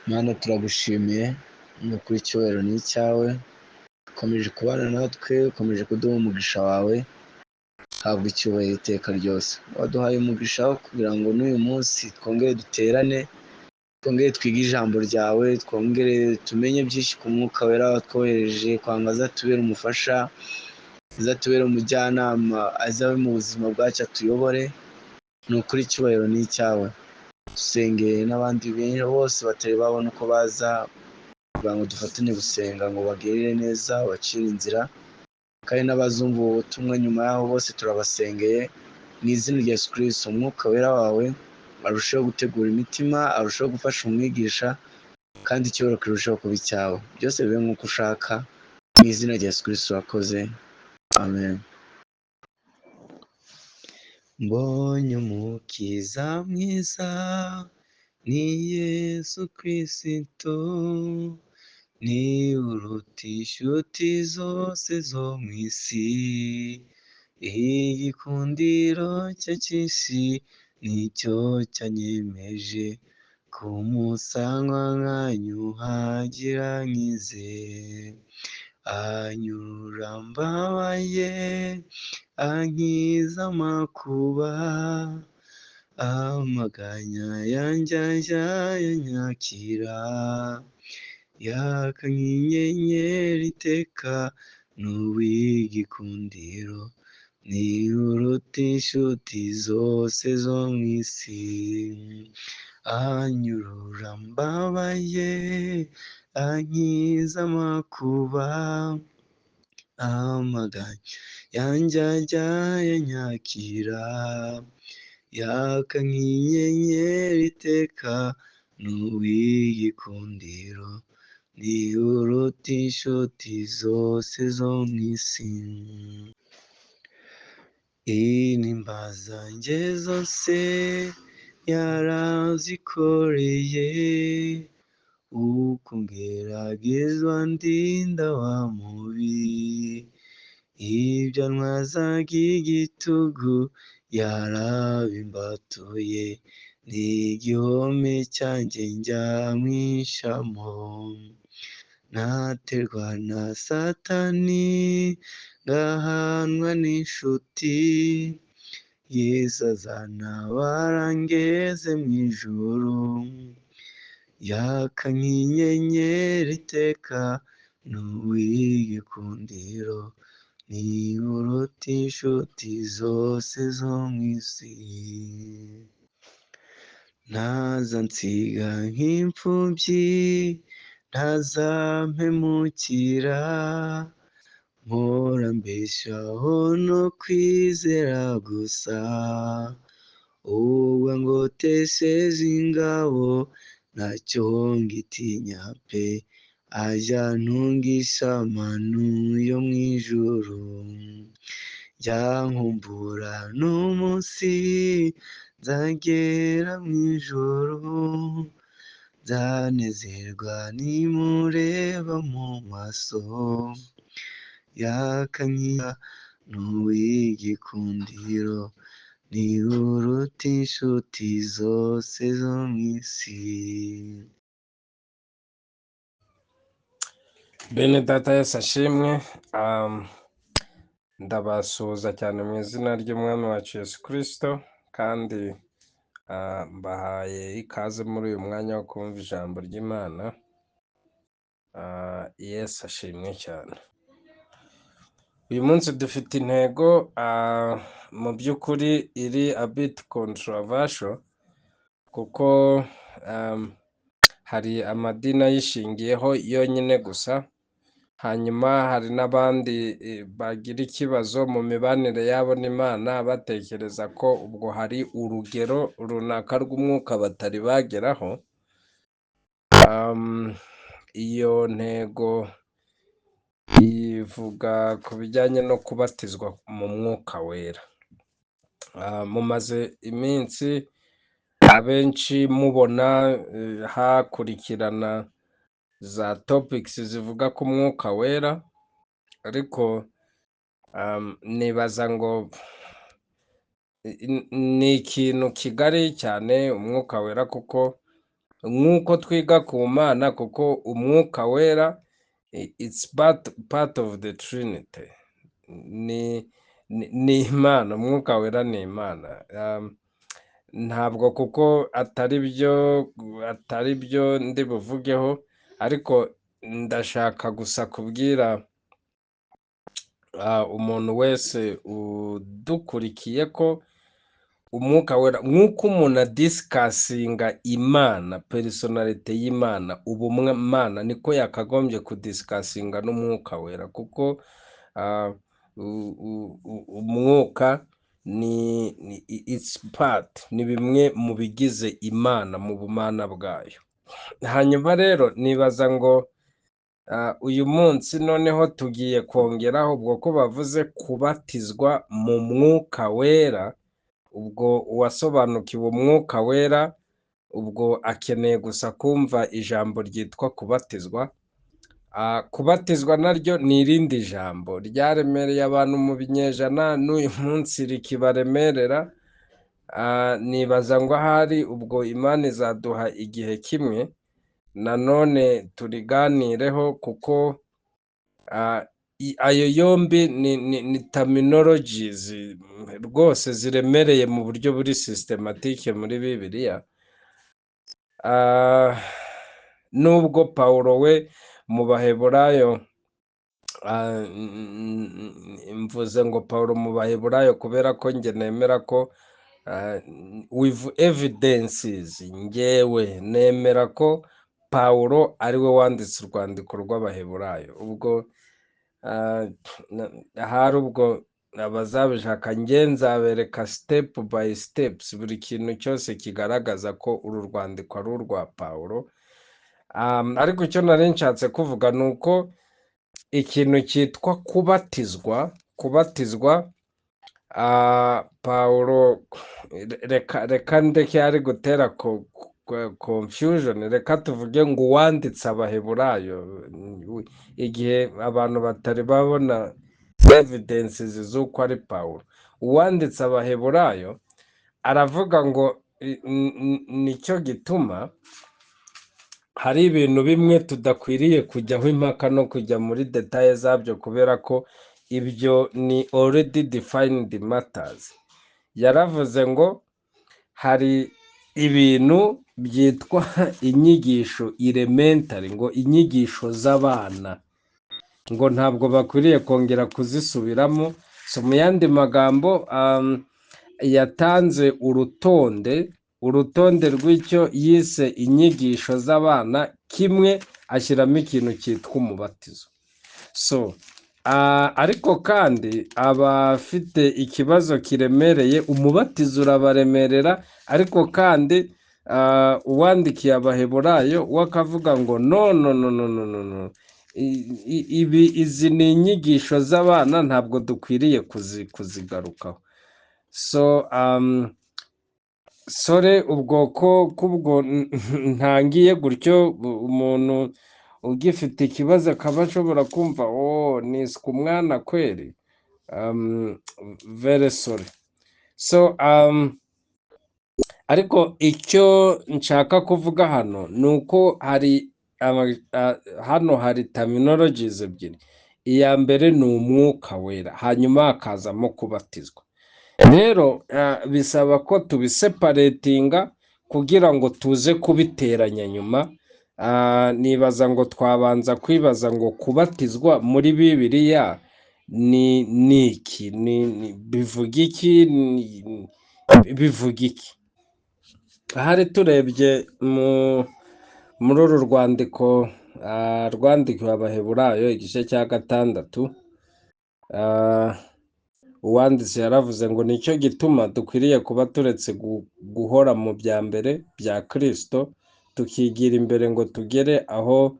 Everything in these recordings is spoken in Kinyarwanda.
Mana, turagushimiye, ni ukuri icyubahiro ni icyawe, ukomeje kubana natwe, ukomeje kuduha umugisha wawe, habwa icyubahiro iteka ryose. Waduhaye umugisha wo kugira ngo n'uyu munsi twongere duterane, twongere twige ijambo ryawe, twongere tumenye byinshi ku Mwuka Wera watwohereje, kwanga azatubere umufasha, azatubere umujyanama, azabe mu buzima bwacu atuyobore, ni ukuri icyubahiro ni icyawe. Dusengeye n'abandi benshi bose batari babona uko baza kugira ngo dufatanye gusenga ngo bagirire neza, bacire inzira, kandi n'abazumva ubu butumwa nyuma yaho bose turabasengeye mu izina rya Yesu Kristo. Umwuka Wera wawe arusheho gutegura imitima, arusheho gufasha umwigisha, kandi icyubahiro kirusheho kuba icyawe. Byose bibe nk'uko ushaka, mu izina rya Yesu Kristo urakoze, amen. Mbonye umukiza mwiza, ni Yesu Kristo, ni uruta inshuti zose zo mu isi, igikundiro cye cyinshi nicyo cyanyemeje kumusanga nkanyuhagira nkize, anyura mbabaye, ankiza amakuba, amaganya yanjye ayanyakira, yaka nk'inyenyeri iteka, n'uw'igikundiro, ni uruta inshuti zose zo mu isi, anyurura mbabaye, ankiza amakuba, amaganya yanjye ayanyakira, yaka nk'inyenyeri iteka, n'uw'igikundiro, ni uruta inshuti zose zo mu isi. Intimba zanjye zose yarazikoreye, uko ngeragezwa ndinda wa mubi, ibyo antwazaga igitugu yarabimbatuye, ni igihome cyanjye njya mwishamo, ntaterwa na Satani ngahanwa n'inshuti, Yesu azantabara ngeze mu ijuru, yaka nk'inyenyeri iteka, n'uw'igikundiro, ni uruta inshuti zose zo mu isi. Ntazansiga nk'imfubyi, ntazampemukira, mpora mbeshaho no kwizera gusa, ubwo ngotesheje ingabo ntacyo ngitinya pe, ajya antungisha amanu yo mu ijuru, njya nkumbura n'umunsi nzagera mu ijuru, nzanezerwa nimureba mu maso, yaka nkiya n'uw'igikundiro, ni uruta inshuti zose zo mu isi. Bene data Yesu ashimwe, ndabasuhuza cyane mu izina ry'Umwami wacu Yesu Kristo, kandi mbahaye ikaze muri uyu mwanya wo kumva ijambo ry'Imana. Yesu ashimwe cyane. Uyu munsi dufite intego mu by'ukuri iri a bit controversial, kuko hari amadini ayishingiyeho yonyine gusa, hanyuma hari n'abandi bagira ikibazo mu mibanire yabo n'Imana, batekereza ko ubwo hari urugero runaka rw'umwuka batari bageraho. Iyo ntego ivuga ku bijyanye no kubatizwa mu Mwuka Wera. Mumaze iminsi abenshi mubona hakurikirana za topics zivuga ku Mwuka Wera, ariko nibaza ngo ni ikintu kigari cyane Umwuka Wera, kuko Nk'uko twiga ku Mana, kuko Umwuka Wera it's part of the Trinity, ni Imana. Umwuka Wera ni Imana. Ntabwo kuko atari byo ndi buvugeho, ariko ndashaka gusa kubwira umuntu wese udukurikiye ko Umwuka Wera, nk'uko umuntu adiscussinga Imana, personnalité y'Imana, ubumana, niko yakagombye kudiscussinga n'Umwuka Wera, kuko umwuka ni it's part, ni bimwe mu bigize Imana mu bumana bwayo. Hanyuma rero nibaza ngo uyu munsi noneho tugiye kongeraho, ubwo ko bavuze kubatizwa mu Mwuka Wera, ubwo uwasobanukiwe Umwuka Wera ubwo akeneye gusa kumva ijambo ryitwa kubatizwa. Kubatizwa naryo ni irindi jambo ryaremereye abantu mu binyejana, n'uyu munsi rikibaremerera. Nibaza ngo ahari ubwo Imana izaduha igihe kimwe nanone turiganireho, kuko ayo yombi ni terminologies rwose ziremereye mu buryo buri systématique muri Bibiliya. Nubwo Pawulo we mu Baheburayo, mvuze ngo Pawulo mu Baheburayo kubera ko njye nemera ko with evidences, njyewe nemera ko Pawulo ari we wanditse urwandiko rw'Abaheburayo. Ubwo ahari ubwo abazabishaka, njye nzabereka step by steps buri kintu cyose kigaragaza ko uru rwandiko ari urwa Pawulo. Ariko icyo nari nshatse kuvuga ni uko ikintu cyitwa kubatizwa, Pawulo, reka ndeke ari gutera confusion, reka tuvuge ngo uwanditse Abaheburayo, igihe abantu batari babona evidences z'uko ari Pawulo, uwanditse Abaheburayo aravuga ngo nicyo gituma hari ibintu bimwe tudakwiriye kujyaho impaka no kujya muri détails zabyo, kubera ko ibyo ni already defined matters. Yaravuze ngo hari ibintu byitwa inyigisho elementary, ngo inyigisho z'abana, ngo ntabwo bakwiriye kongera kuzisubiramo. So mu yandi magambo, yatanze urutonde rw'icyo yise inyigisho z'abana, kimwe ashyiramo ikintu cyitwa umubatizo. So ariko kandi abafite ikibazo kiremereye, umubatizo urabaremerera, ariko kandi uwandikiye Abaheburayo we akavuga ngo no, no, no, no, no, no, no, ibi izi ni inyigisho z'abana, ntabwo dukwiriye kuzigarukaho. So sorry, ubwo ko kubwo ntangiye gutyo, umuntu ugifite ikibazo akaba ashobora kumva, oh, niswe umwana kweri, very sorry. So ariko icyo nshaka kuvuga hano ni uko hari hano hari terminologies ebyiri. Iya mbere ni Umwuka Wera, hanyuma hakazamo kubatizwa. Rero bisaba ko tubiseparatinga kugira ngo tuze kubiteranya nyuma. Nibaza ngo twabanza kwibaza ngo kubatizwa muri Bibiliya ni iki? Bivuga iki? Bivuga iki? Ahari turebye muri uru rwandiko rwandikiwe Abaheburayo, igice cya 6, uwanditse yaravuze ngo nicyo gituma dukwiriye kuba turetse guhora mu bya mbere bya Kristo, tukigira imbere ngo tugere aho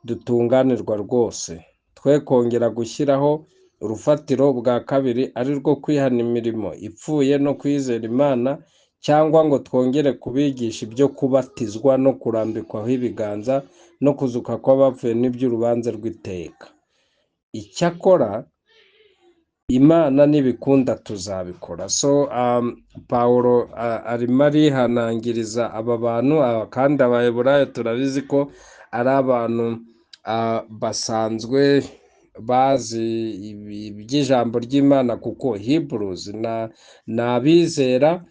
dutunganirwa rwose, twe kongera gushyiraho urufatiro bwa kabiri, ari rwo kwihana imirimo ipfuye no kwizera Imana, cyangwa ngo twongere kubigisha ibyo kubatizwa no kurambikwaho ibiganza no kuzuka kw'abapfuye n'iby'urubanza rw'iteka. Icyakora Imana nibikunda tuzabikora. So Pawulo arimo arihanangiriza aba bantu, kandi Abaheburayo turabizi ko ari abantu basanzwe bazi iby'ijambo ry'Imana, kuko Hebrews ni abizera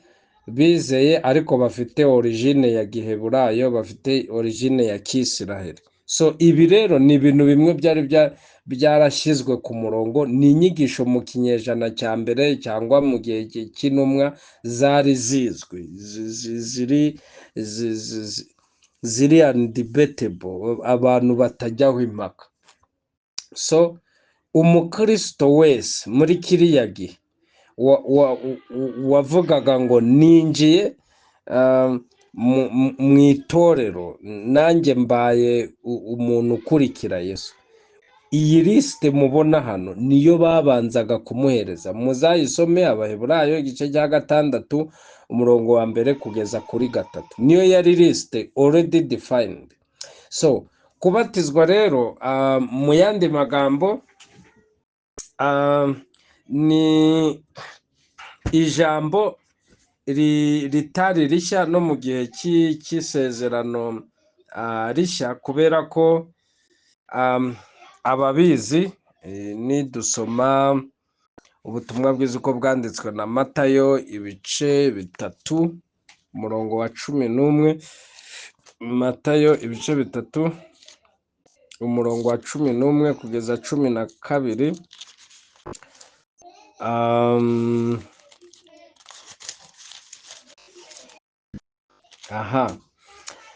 bizeye ariko bafite origine ya Giheburayo, bafite origine ya Kisiraheli. So ibi rero ni ibintu bimwe byari byarashyizwe ku murongo, ni inyigisho mu kinyejana cya mbere cyangwa mu gihe cy'intumwa zari zizwi, ziri undebatable, abantu batajyaho impaka. So umukristo wese muri kiriya gihe wavugaga ngo ninjiye mu itorero, nanjye mbaye umuntu ukurikira Yesu, iyi lisite mubona hano niyo babanzaga kumuhereza. Muzayisome, Abaheburayo igice cya 6 umurongo wa 1 kugeza kuri 3, niyo yari lisite already defined. So kubatizwa rero, mu yandi magambo, ni ijambo ritari rishya no mu gihe cy'isezerano rishya, kubera ko ababizi, nidusoma ubutumwa bwiza uko bwanditswe na Matayo ibice 3 umurongo wa 11, Matayo ibice 3 umurongo wa 11 kugeza 12, aha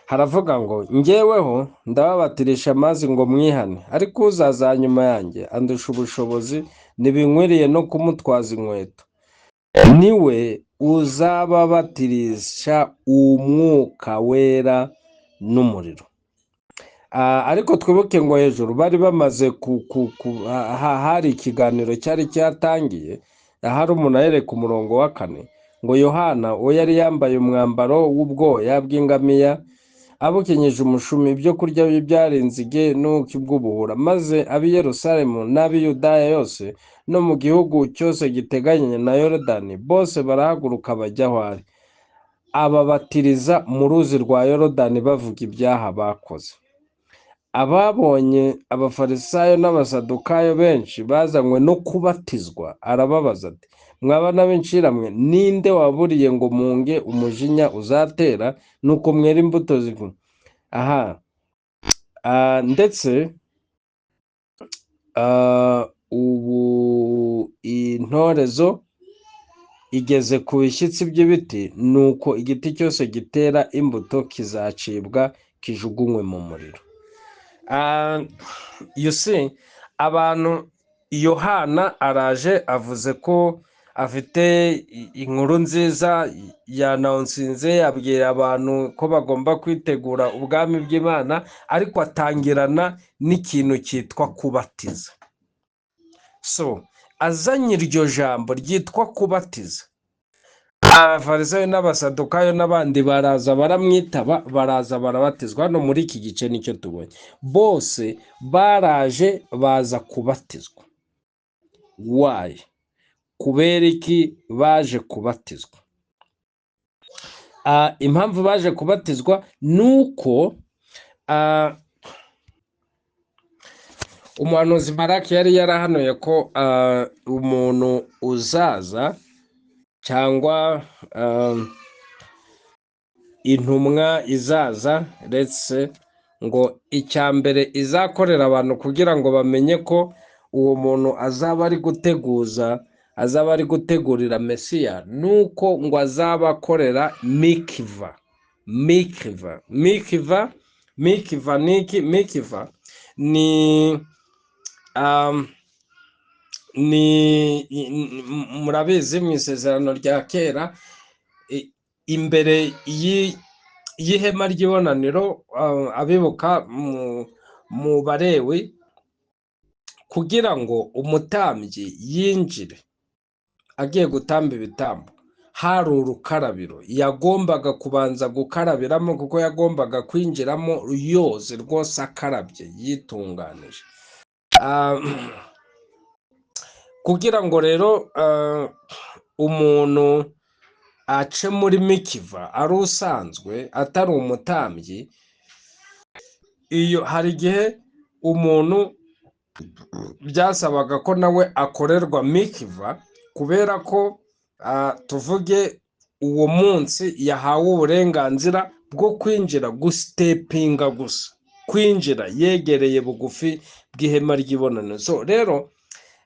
haravuga ngo njyeweho ndababatirisha amazi ngo mwihane, ariko uzaza nyuma yanjye andusha ubushobozi, ntibinkwiriye no kumutwaza inkweto, niwe uzababatirisha umwuka wera n'umuriro. Ariko twibuke ngo hejuru bari bamaze hari ikiganiro cyari cyatangiye, ahari umuntu ahereye ku murongo wa 4 ngo Yohana uwo yari yambaye umwambaro w'ubwoya bw'ingamiya, abukenyeje umushumi, ibyo kurya bye byari inzige n'ubuki bw'ubuhura, maze ab'i Yerusalemu n'ab'i Yudaya yose no mu gihugu cyose giteganye na Yorodani bose barahaguruka bajya aho ari, ababatiriza mu ruzi rwa Yorodani bavuga ibyaha bakoze. Ababonye Abafarisayo n'Abasadukayo benshi bazanywe no kubatizwa, arababaza ati mwabana b'inshiramwe, ninde waburiye ngo munge umujinya uzatera nuko mwera imbuto zikuru? Aha, ndetse ubu intorezo igeze ku bishyitsi by'ibiti, nuko igiti cyose gitera imbuto kizacibwa kijugunywe mu muriro. You see, abantu Yohana araje avuze ko afite inkuru nziza, yanawunsinze abwira abantu ko bagomba kwitegura ubwami bw'Imana, ariko atangirana n'ikintu cyitwa kubatiza. So azanye iryo jambo ryitwa kubatiza, Abafarisayo n'Abasadukayo n'abandi baraza baramwitaba, baraza barabatizwa. Hano muri iki gice nicyo tubonye, bose baraje baza kubatizwa. Why? Kubera iki baje kubatizwa? Impamvu baje kubatizwa nuko umuhanuzi Malaki yari yarahanuye ko umuntu uzaza cyangwa intumwa izaza, ndetse ngo icya mbere izakorera abantu kugira ngo bamenye ko uwo muntu azaba ari guteguza, azaba ari gutegurira Mesiya, nuko ngo azaba akorera mikiva. Mikiva, mikiva, mikiva niki? Mikiva ni ni murabizi mu isezerano rya kera, imbere y'ihema ry'ibonaniro, abibuka mu Balewi, kugira ngo umutambyi yinjire agiye gutamba ibitambo, hari urukarabiro yagombaga kubanza gukarabiramo, kuko yagombaga kwinjiramo yoze rwose akarabye yitunganije. Kugira ngo rero umuntu ace muri mikiva ari usanzwe atari umutambyi, iyo hari igihe umuntu byasabaga ko nawe akorerwa mikiva, kubera ko tuvuge uwo munsi yahawe uburenganzira bwo kwinjira, gusitepinga gusa, kwinjira yegereye bugufi bw'ihema ry'ibonaniro. So rero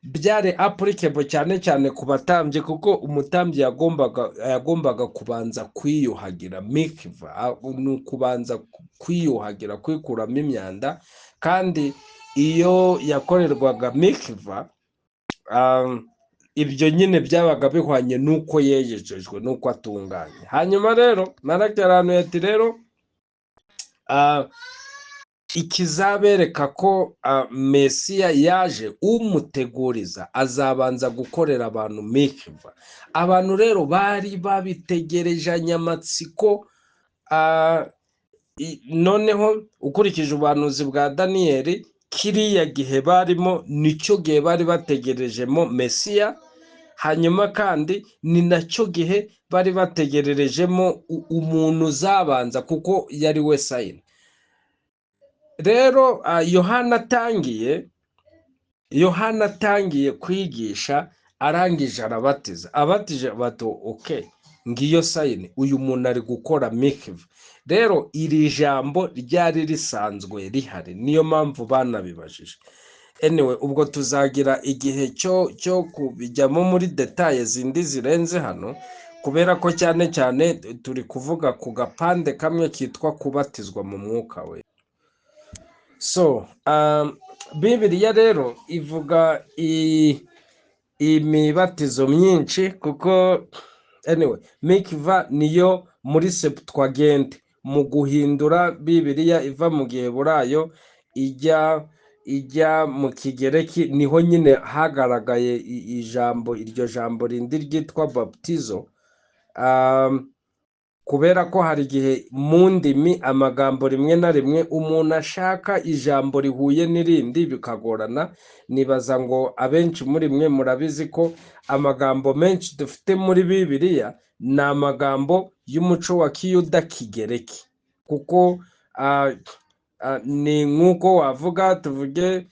byari applicable cyane cyane ku batambyi, kuko umutambyi yagombaga kubanza kwiyuhagira mikiva, ni ukubanza kwiyuhagira, kwikuramo imyanda. Kandi iyo yakorerwaga mikiva, ibyo nyine byabaga bihwanye n'uko yejejwe, n'uko atunganye. Hanyuma rero Malaki yarahanuye ati rero ikizabereka ko Mesiya yaje, umuteguriza azabanza gukorera abantu mikiva. Abantu rero bari babitegereje anyamatsiko. Noneho ukurikije ubuhanuzi bwa Daniyeli, kiriya gihe barimo nicyo gihe bari bategerejemo Mesiya. Hanyuma kandi ni nacyo gihe bari bategererejemo umuntu uzabanza, kuko yari we sign. Rero Yohana atangiye kwigisha, arangije arabatiza, abatije bato, okay, ngiyo sign, uyu muntu ari gukora mikiva. Rero iri jambo ryari risanzwe rihari, niyo mpamvu banabibajije. Anyway, ubwo tuzagira igihe cyo kubijyamo muri détails zindi zirenze hano, kubera ko cyane cyane turi kuvuga ku gapande kamwe kitwa kubatizwa mu mwuka we. So Bibiliya rero ivuga imibatizo myinshi, kuko anyway mikiva niyo muri Septuagint, mu guhindura Bibiliya iva mu Giheburayo ijya mu Kigereki, niho nyine hagaragaye ijambo, iryo jambo rindi ryitwa baptizo. Kubera ko hari igihe mu ndimi amagambo rimwe na rimwe umuntu ashaka ijambo rihuye n'irindi bikagorana. Nibaza ngo abenshi muri mwe murabizi ko amagambo menshi dufite muri Bibiliya ni amagambo y'umuco wa Kiyuda Kigereki, kuko ni nk'uko wavuga, tuvuge,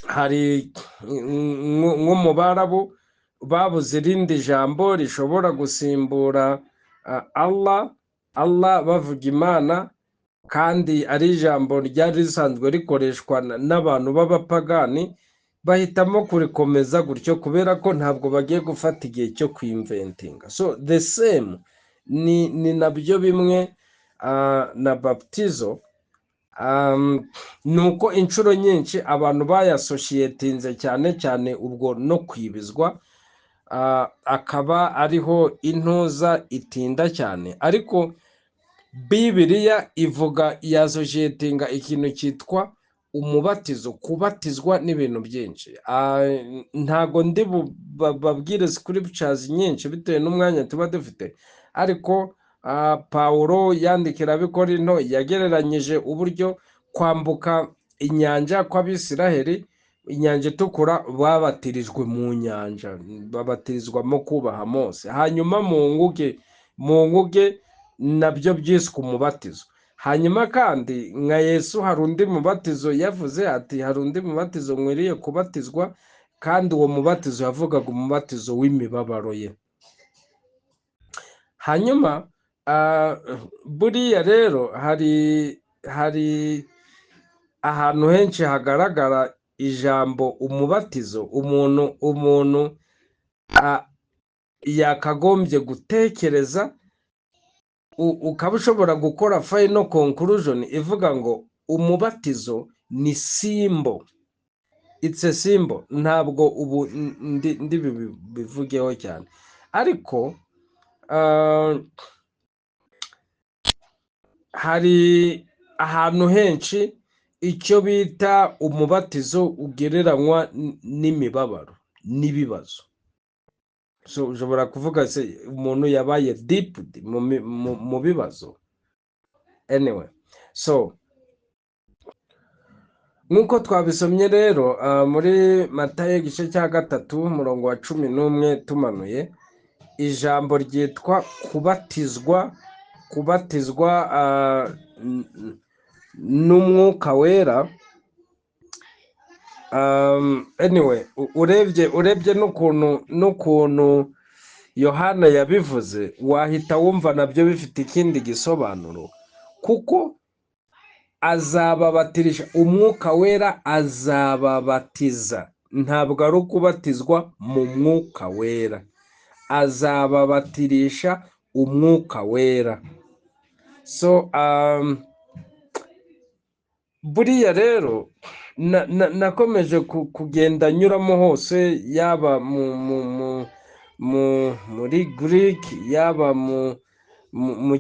hari nko mu Barabu babuze irindi jambo rishobora gusimbura Allah. Allah bavuga Imana, kandi ari ijambo ryari risanzwe rikoreshwa n'abantu b'abapagani, bahitamo kurikomeza gutyo kubera ko ntabwo bagiye gufata igihe cyo kwinventinga. So the same ni nabyo bimwe na baptizo. Ni uko inshuro nyinshi abantu bayasoshiyetinze cyane cyane ubwo no kwibizwa, akaba ariho intuza itinda cyane. Ariko Bibiliya ivuga, yasoshiyetinga ikintu cyitwa umubatizo, kubatizwa n'ibintu byinshi. Ntago ndi babwire scriptures nyinshi bitewe n'umwanya tuba dufite, ariko Pawulo yandikira Abikorinto yagereranyije uburyo kwambuka inyanja kw'Abisiraheli, Inyanja Itukura, babatirijwe mu nyanja, babatirizwamo kubaha Mose. Hanyuma mu nguge nabyo byiswe umubatizo. Hanyuma kandi nka Yesu hari undi mubatizo yavuze ati: "Hari undi mubatizo nkwiriye kubatizwa", kandi uwo mubatizo yavugaga umubatizo w'imibabaro ye. Hanyuma buriya rero hari ahantu henshi hagaragara ijambo umubatizo, umuntu yakagombye gutekereza, ukaba ushobora gukora final conclusion ivuga ngo umubatizo ni symbol, it's a symbol. Ntabwo ubu ndi bivugeho cyane, ariko hari ahantu henshi icyo bita umubatizo ugereranywa n'imibabaro n'ibibazo. So ushobora kuvuga se umuntu yabaye dipped mu bibazo. Anyway, so Nk'uko twabisomye rero muri Matayo igice cya 3 umurongo wa 11 tumanuye, ijambo ryitwa kubatizwa, kubatizwa n'umwuka wera. Anyway, urebye n'ukuntu Yohana yabivuze, wahita wumva nabyo bifite ikindi gisobanuro, kuko azababatirisha umwuka wera, azababatiza. Ntabwo ari ukubatizwa mu mwuka wera, azababatirisha umwuka wera. So buriya rero nakomeje kugenda nyuramo hose, yaba muri Greek, yaba mu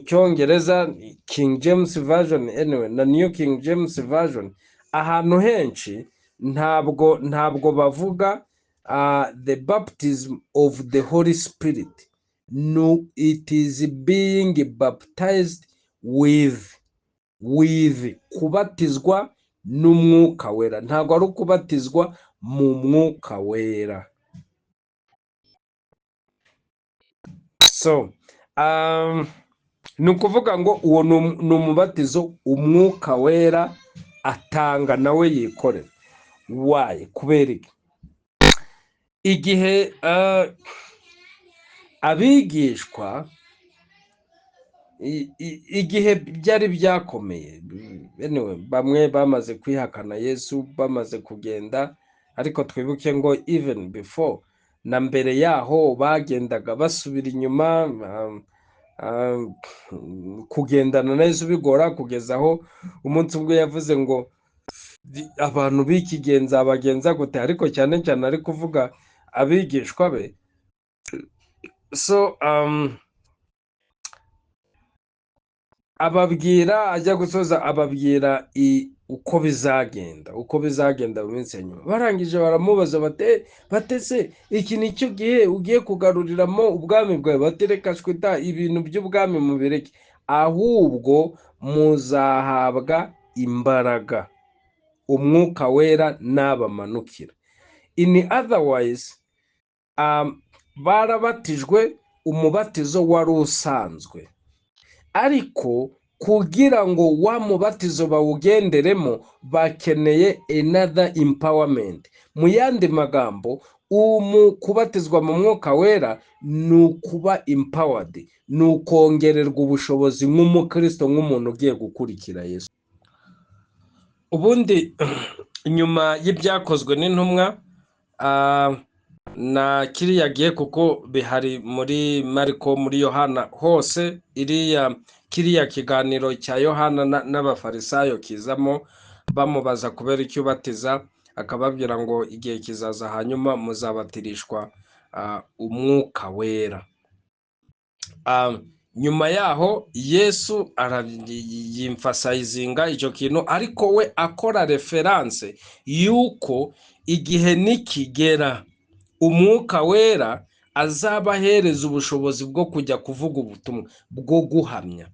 Cyongereza King James Version, anyway, na New King James Version, ahantu henshi ntabwo bavuga the baptism of the Holy Spirit. No, it is being baptized with kubatizwa n'umwuka wera, ntabwo ari ukubatizwa mu mwuka wera. So ni ukuvuga ngo uwo ni umubatizo umwuka wera atanga nawe yikorera. Why? Kubera iki? Igihe abigishwa igihe byari byakomeye, anyway, bamwe bamaze kwihakana Yesu, bamaze kugenda, ariko twibuke ngo even before, na mbere yaho bagendaga basubira inyuma, kugendana na Yesu bigora, kugeza aho umunsi umwe yavuze ngo abantu b'iki gihe nzabagenza gute, ariko cyane cyane ari kuvuga abigishwa be. So ababwira, ajya gusoza ababwira uko bizagenda, uko bizagenda mu minsi ya nyuma. Barangije baramubaza bate se iki ni cyo gihe ugiye kugaruriramo ubwami bwawe? Bati reka shwita, ibintu by'ubwami mubireke, ahubwo muzahabwa imbaraga umwuka wera nabamanukira. In otherwise, barabatijwe umubatizo wari usanzwe, ariko kugira ngo wa mubatizo bawugenderemo bakeneye another empowerment. Mu yandi magambo, kubatizwa mu mwuka wera ni ukuba empowered, ni ukongererwa ubushobozi nk'umukristo, nk'umuntu ugiye gukurikira Yesu. Ubundi nyuma y'ibyakozwe n'intumwa, na kiriya gihe, kuko bihari muri Mariko, muri Yohana hose, kiriya kiganiro cya Yohana n'abafarisayo kizamo, bamubaza kubera icyo ubatiza, akababwira ngo igihe kizaza hanyuma muzabatirishwa umwuka wera. Nyuma yaho Yesu yimfasayizinga icyo kintu, ariko we akora reference yuko igihe nikigera umwuka wera azabahereza ubushobozi bwo kujya kuvuga ubutumwa bwo guhamya.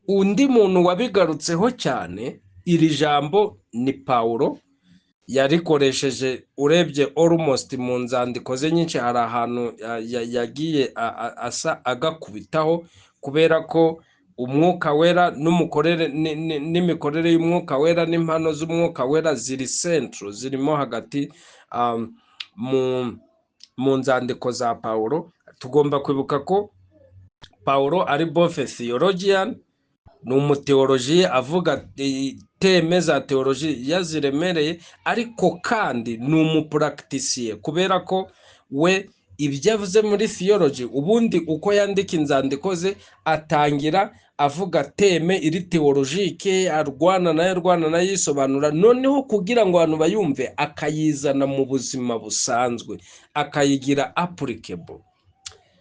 Undi muntu wabigarutseho cyane iri jambo ni Pawulo, yarikoresheje urebye almost mu nzandiko ze nyinshi, hari ahantu yagiye asa agakubitaho, kubera ko umwuka wera n'imikorere y'umwuka wera n'impano z'umwuka wera ziri central, zirimo hagati mu nzandiko za Pawulo. Tugomba kwibuka ko Pawulo ari both theologian, ni umuteolojiye, avuga thème za teoloji yaziremereye, ariko kandi ni umupurakitisiye, kubera ko we ibyo avuze muri theology, ubundi uko yandika inzandiko ze atangira avuga thème iri théologique, arwana nayo, arwana nayo, yisobanura, noneho kugira ngo abantu bayumve akayizana mu buzima busanzwe, akayigira applicable.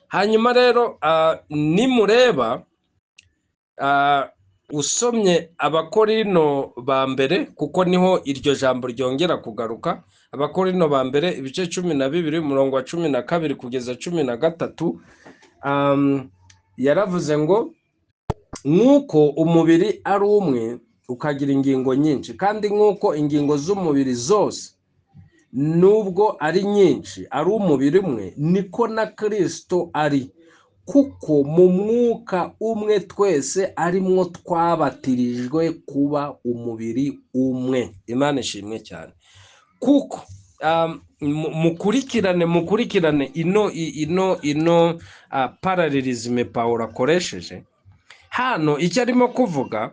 Hanyuma rero nimureba, usomye Abakorino ba mbere, kuko niho iryo jambo ryongera kugaruka, Abakorino ba mbere ibice 12 umurongo wa 12 kugeza 13, yaravuze ngo nk'uko umubiri ari umwe ukagira ingingo nyinshi, kandi nk'uko ingingo z'umubiri zose nubwo ari nyinshi ari umubiri umwe, niko na Kristo ari, kuko mu mwuka umwe twese arimwo twabatirijwe kuba umubiri umwe. Imana ishimwe cyane. Kuko mukurikirane ino parallelism Pawulo akoresheje hano. Icyo arimo kuvuga,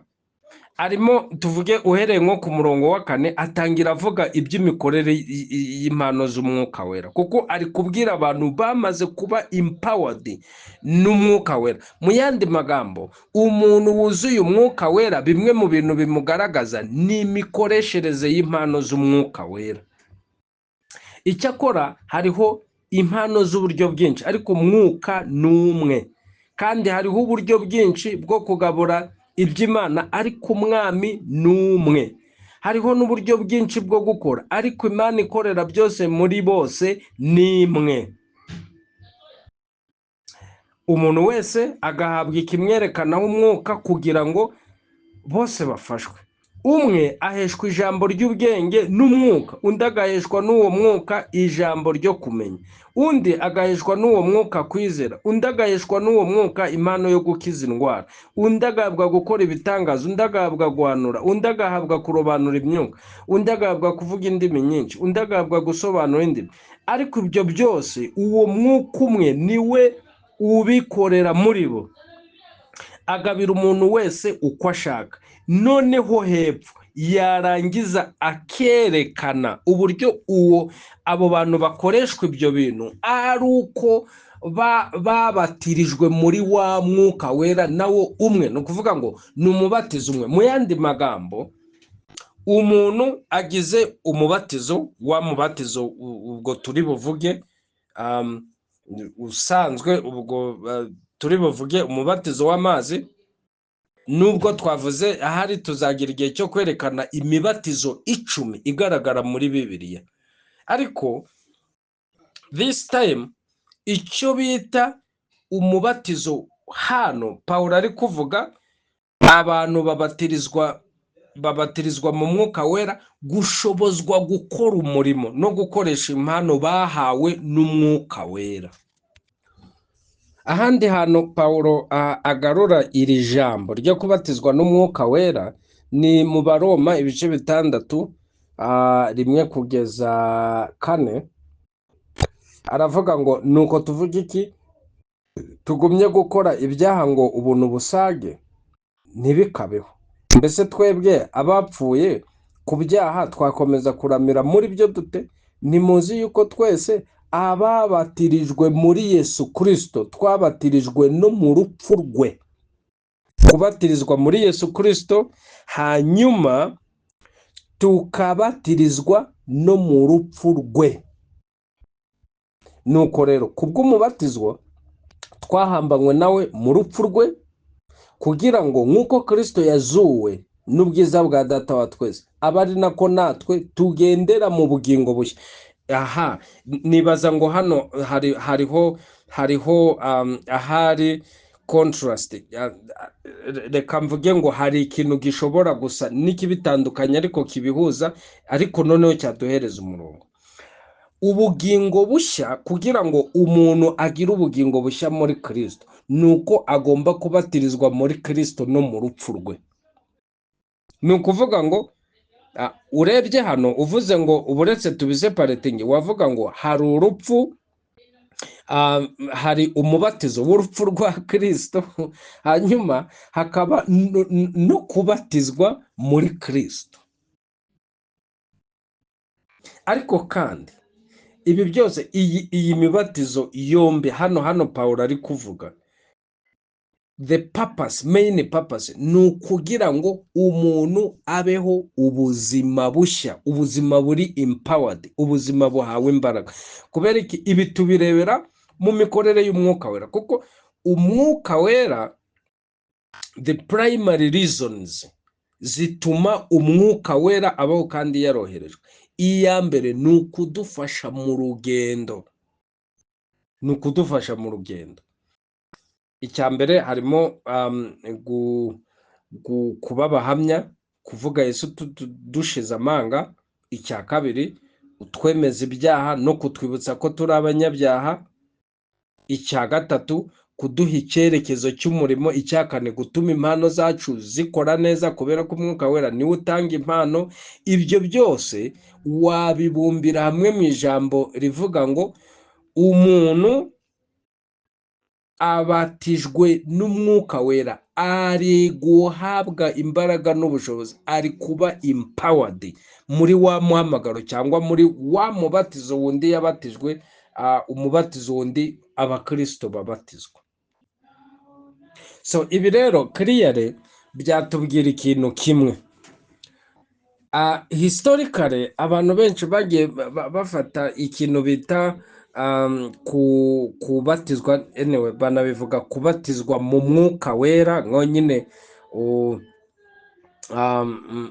arimo tuvuge uhereye nko ku murongo wa 4, atangira avuga iby'imikorere y'impano z'Umwuka Wera, kuko ari kubwira abantu bamaze kuba empowered n'Umwuka Wera. Mu yandi magambo, umuntu wuzuye Umwuka Wera, bimwe mu bintu bimugaragaza ni imikoreshereze y'impano z'Umwuka Wera. Icyakora hariho impano z'uburyo bwinshi, ariko Umwuka ni umwe, kandi hariho uburyo bwinshi bwo kugabura iby'Imana, ariko Umwami ni umwe. Hariho n'uburyo bwinshi bwo gukora, ariko Imana ikorera byose muri bose ni imwe. Umuntu wese agahabwa ikimwerekanaho Umwuka kugira ngo bose bafashwe. Umwe aheshwa ijambo ry'ubwenge n'Umwuka, undi agaheshwa n'uwo Mwuka ijambo ryo kumenya, undi agaheshwa n'uwo Mwuka kwizera, undi agaheshwa n'uwo Mwuka impano yo gukiza indwara, undi agahabwa gukora ibitangaza, undi agahabwa guhanura, undi agahabwa kurobanura imyuka, undi agahabwa kuvuga indimi nyinshi, undi agahabwa gusobanura indimi. Ariko ibyo byose uwo Mwuka umwe niwe ubikorera muri bo, agabira umuntu wese uko ashaka. Noneho hepfo yarangiza akerekana uburyo uwo abo bantu bakoreshwa ibyo bintu ari uko babatirijwe muri wa Mwuka Wera nawo umwe. Ni ukuvuga ngo ni umubatizo umwe. Mu yandi magambo, umuntu agize umubatizo, wa mubatizo ubwo turi buvuge usanzwe, ubwo turi buvuge umubatizo w'amazi, nubwo twavuze ahari tuzagira igihe cyo kwerekana imibatizo 10 igaragara muri Bibiliya, ariko this time icyo bita umubatizo hano Pawulo ari kuvuga, abantu babatirizwa mu Mwuka Wera gushobozwa gukora umurimo no gukoresha impano bahawe n'Umwuka Wera. Ahandi hantu Pawulo agarura iri jambo ryo kubatizwa n'Umwuka Wera ni mu Baroma ibice 6, 1 kugeza 4. Aravuga ngo: "Nuko tuvuga iki? Tugumye gukora ibyaha ngo ubuntu busage? Ntibikabeho! Mbese twebwe abapfuye ku byaha twakomeza kuramira muri byo dute? Ntimuzi yuko twese ababatirijwe muri Yesu Kirisito twabatirijwe no mu rupfu rwe?" Kubatirizwa muri Yesu Kirisito, hanyuma tukabatirizwa no mu rupfu rwe. "Nuko rero kubw'umubatizwa twahambanywe nawe mu rupfu rwe, kugira ngo nk'uko Kirisito yazuwe n'ubwiza bwa Data wa twese, abe ari nako natwe tugendera mu bugingo bushya." Aha nibaza ngo hano hariho ahari contrast. Reka mvuge ngo hari ikintu gishobora gusa n'ikibitandukanya ariko kibihuza, ariko noneho cyaduhereza umurongo. Ubugingo bushya, kugira ngo umuntu agire ubugingo bushya muri Kirisito, ni uko agomba kubatirizwa muri Kirisito no mu rupfu rwe. Ni ukuvuga ngo urebye hano, uvuze ngo uburetse tubiseparatinge, wavuga ngo hari urupfu, hari umubatizo w'urupfu rwa Kirisito, hanyuma hakaba no kubatizwa muri Kirisito. Ariko kandi ibi byose, iyi mibatizo yombi hano Pawulo ari kuvuga, the purpose, main purpose, ni ukugira ngo umuntu abeho ubuzima bushya, ubuzima buri empowered, ubuzima buhawe imbaraga. Kubera iki? Ibi tubirebera mu mikorere y'Umwuka Wera, kuko Umwuka Wera, the primary reasons zituma Umwuka Wera abaho kandi yaroherejwe, iya mbere ni ukudufasha mu rugendo, ni ukudufasha mu rugendo. Icya mbere harimo kuba abahamya, Kuvuga Yesu dushize amanga. Icya kabiri, utwemeza ibyaha no kutwibutsa ko turi abanyabyaha. Icya gatatu, kuduha icyerekezo cy'umurimo. Icya kane, gutuma impano zacu zikora neza, kubera ko Umwuka Wera niwe utanga impano. Ibyo byose wabibumbira hamwe mu ijambo rivuga ngo umuntu abatijwe n'Umwuka Wera ari guhabwa imbaraga n'ubushobozi, ari kuba empowered muri wa muhamagaro cyangwa muri wa mubatizo wundi yabatijwe, umubatizo wundi abakirisito babatizwa. So ibi rero clearly byatubwira ikintu kimwe. Historically abantu benshi bagiye bafata ikintu bita kubatizwa, anyway, banabivuga kubatizwa mu Mwuka Wera, nko nyine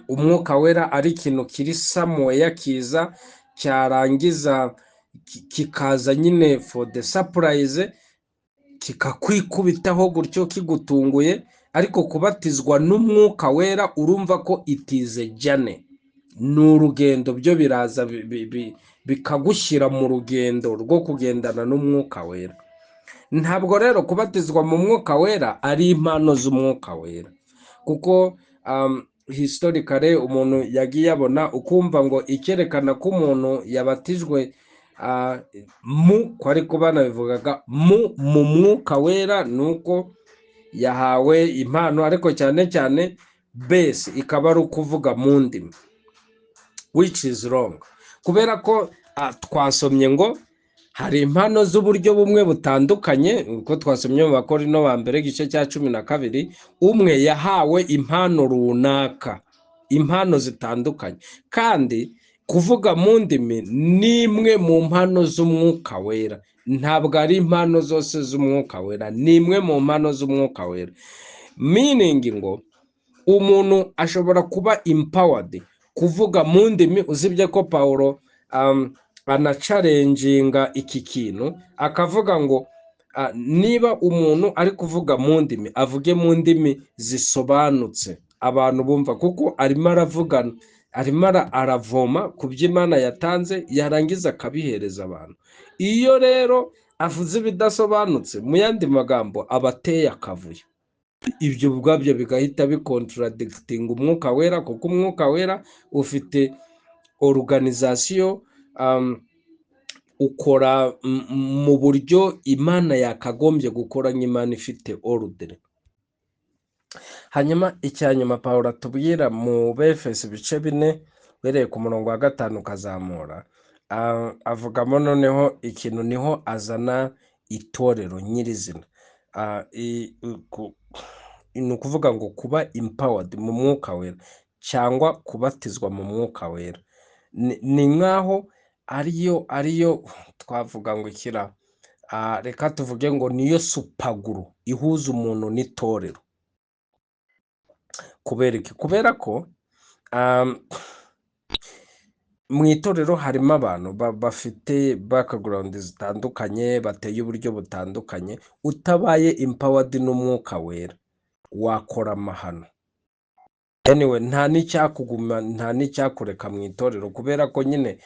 Umwuka Wera ari ikintu kiri somewhere kiza cyarangiza kikaza nyine for the surprise, kikakwikubitaho gutyo kigutunguye. Ariko kubatizwa n'Umwuka Wera, urumva ko it is a journey, ni urugendo. Byo biraza bikagushyira mu rugendo rwo kugendana n'Umwuka Wera. Ntabwo rero kubatizwa mu Mwuka Wera ari impano z'Umwuka Wera, kuko historically umuntu yagiye abona ukumva ngo icyerekana ko umuntu yabatijwe mu ko ariko banabivugaga mu Mwuka Wera ni uko yahawe impano, ariko cyane cyane base ikaba ari ukuvuga mu ndimi, which is wrong, kubera ko twasomye ngo hari impano z'uburyo bumwe butandukanye. Uko twasomye mu Bakorino ba mbere igice cya 12, umwe yahawe impano runaka, impano zitandukanye, kandi kuvuga mu ndimi ni imwe mu mpano z'Umwuka Wera. Ntabwo ari impano zose z'Umwuka Wera, ni imwe mu mpano z'Umwuka Wera, meaning ngo umuntu ashobora kuba empowered kuvuga mu ndimi, usibye ko Pawulo anachallenginga iki kintu akavuga ngo niba umuntu ari kuvuga mu ndimi, avuge mu ndimi zisobanutse abantu bumva, kuko arimo aravugana, arimo aravoma ku byo Imana yatanze, yarangiza akabihereza abantu. Iyo rero avuze ibidasobanutse, mu yandi magambo aba ateye akavuyo. Ibyo ubwabyo bigahita bicontradictinga Umwuka Wera, kuko Umwuka Wera ufite organization, ukora mu buryo Imana yakagombye gukora nk'Imana ifite order. Hanyuma icya nyuma Pawulo atubwira mu Befesi ibice 4, uhereye ku murongo wa 5 ukazamura, avugamo noneho ikintu niho azana itorero nyirizina. Ni ukuvuga ngo kuba empowered mu Mwuka Wera cyangwa kubatizwa mu Mwuka Wera ni nk'aho ariyo twavuga ngo ikira, reka tuvuge ngo niyo super glue ihuza umuntu n'itorero. Kubera iki? Kubera ko mu itorero harimo abantu bafite background zitandukanye, bateye uburyo butandukanye. Utabaye empowered n'Umwuka Wera wakora amahano. Anyway, nta n'icyakuguma, nta n'icyakureka mu itorero, kubera ko nyine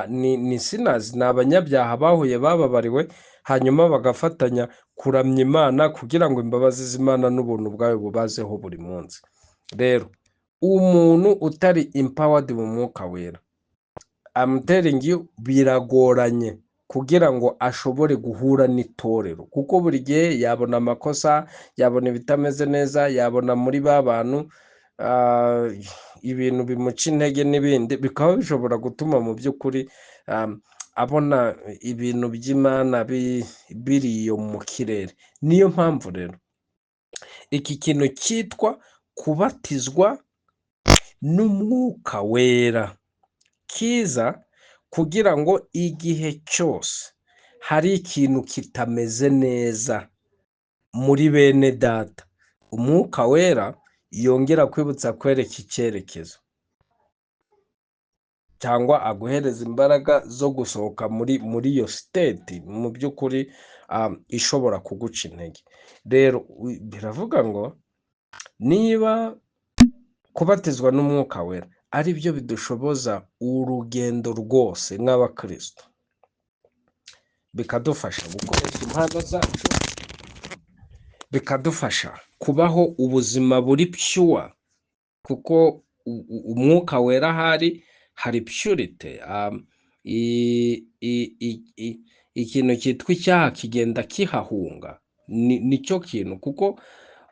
ni sinners, ni abanyabyaha bahuye bababariwe, hanyuma bagafatanya kuramya Imana kugira ngo imbabazi z'Imana n'ubuntu bwayo bubazeho buri munsi. Rero umuntu utari empowered mu Mwuka Wera, I'm telling you, biragoranye kugira ngo ashobore guhura n'itorero, kuko buri gihe yabona amakosa, yabona ibitameze neza, yabona muri ba bantu ibintu bimuca intege n'ibindi, bikaba bishobora gutuma mu by'ukuri abona ibintu by'Imana biri iyo mu kirere. Niyo mpamvu rero iki kintu cyitwa kubatizwa n'Umwuka Wera kiza kugira ngo igihe cyose hari ikintu kitameze neza muri bene data, Umwuka Wera yongera kwibutsa kwereka icyerekezo cyangwa aguhereza imbaraga zo gusohoka muri iyo state mu by'ukuri ishobora kuguca intege. Rero biravuga ngo niba Kubatizwa n'Umwuka Wera ari byo bidushoboza urugendo rwose nk'abakristo, bikadufasha gukoresha impano zacu, bikadufasha kubaho ubuzima buri pure, kuko Umwuka Wera ahari hari purity. Ikintu cyitwa icyaha kigenda kihahunga, nicyo kintu, kuko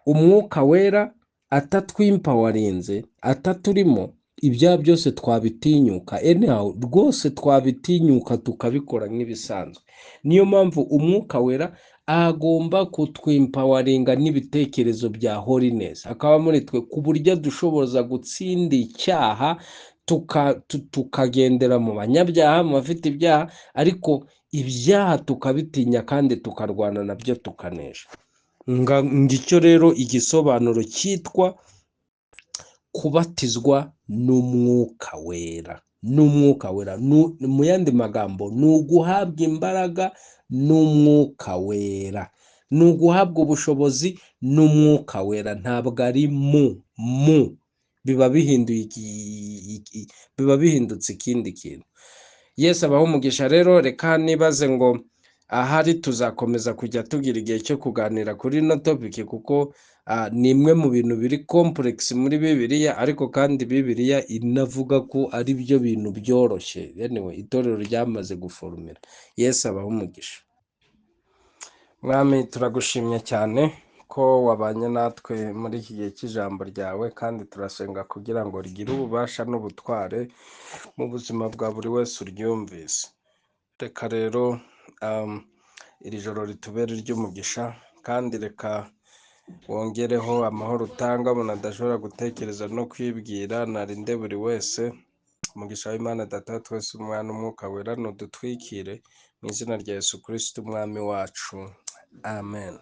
Umwuka Wera atatwimpawarinze, ataturimo, ibyaha byose twabitinyuka anyhow, rwose twabitinyuka tukabikora nk'ibisanzwe. Niyo mpamvu Umwuka Wera agomba kutwimpawaringa n'ibitekerezo bya holiness akaba muri twe, ku buryo dushoboza gutsinda icyaha, tukagendera mu banyabyaha, mu bafite ibyaha, ariko ibyaha tukabitinya kandi tukarwana nabyo tukanesha. Ngicyo rero igisobanuro cyitwa kubatizwa n'Umwuka Wera. N'Umwuka Wera, mu yandi magambo, ni uguhabwa imbaraga n'Umwuka Wera, ni uguhabwa ubushobozi n'Umwuka Wera, ntabwo ari mu biba bihinduye biba bihindutse ikindi kintu. Yesu abahe umugisha. Rero reka nibaze ngo ahari tuzakomeza kujya tugira igihe cyo kuganira kuri ino topic, kuko ni imwe mu bintu biri complex muri Bibiliya, ariko kandi Bibiliya inavuga ko ari byo bintu byoroshye. Anyway, itorero ryamaze guforumira. Yesu abahe umugisha. Mwami, turagushimye cyane ko wabanye natwe muri iki gihe cy'ijambo ryawe, kandi turasenga kugira ngo rigire ububasha n'ubutware mu buzima bwa buri wese uryumvise. Reka rero iri joro ritubere iry'umugisha, kandi reka wongereho amahoro utanga umuntu adashobora gutekereza no kwibwira. Narinde buri wese umugisha w'Imana Data wa twese, Umwana, Umwuka Wera, nudutwikire mu izina rya Yesu Kristo Umwami wacu, amen.